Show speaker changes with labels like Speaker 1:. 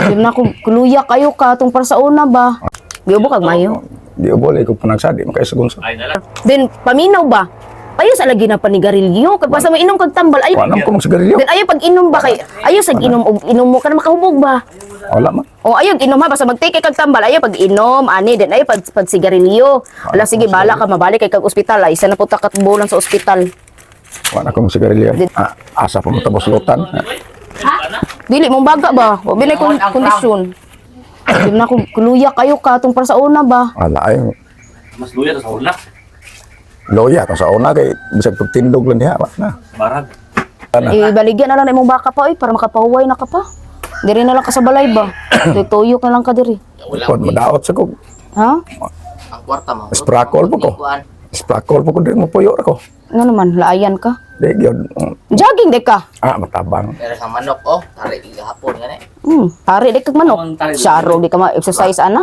Speaker 1: Di na ko kuluya kayo ka tong para sa una ba. Giubo kag mayo.
Speaker 2: Di ubol ko panagsa di man kay sagunsa.
Speaker 1: Then paminaw ba? Ayo sa lagi na panigarilyo kay basta mainom kag tambal ayo.
Speaker 2: Wala man ko magsigarilyo.
Speaker 1: Then ayo pag inom ba kay ayo sa inom og inom mo ka na makahubog ba?
Speaker 2: Wala man.
Speaker 1: O ayo inom ha, basta magtake kag tambal ayo pag inom ani, then ayo pag sigarilyo. Ala sige, bala ka mabalik kay kag ospital ay isa na po ta ka bulan sa ospital.
Speaker 2: Wala ko magsigarilyo. Ah, asa pa mo tapos lutan.
Speaker 1: Dili mong baga ba? Wa binay kong kondisyon. Di na ko kuluya kayo ka tong para sa una ba?
Speaker 2: Wala ay
Speaker 3: Mas luya sa una.
Speaker 2: loya tong sa una kay bisag pagtindog lang diha wa na.
Speaker 3: Barag.
Speaker 2: Ana.
Speaker 1: Ibaligyan na lang na imong baka pa oy para makapahuway na ka pa. Diri na lang ka sa balay ba? Tuyok na lang ka diri.
Speaker 2: Kon madaot sa ko.
Speaker 1: Ha?
Speaker 4: Ang kwarta mo.
Speaker 2: Sprakol po ko. Sprakol po ko diri mo puyo ra ko.
Speaker 1: Ano naman, laayan ka?
Speaker 2: Di gyud.
Speaker 1: Jogging di ka.
Speaker 2: Ah, matabang.
Speaker 4: Pero sa manok oh, tari gihapon gani.
Speaker 1: Pare di kag manok. Saro di ka ma-exercise ana.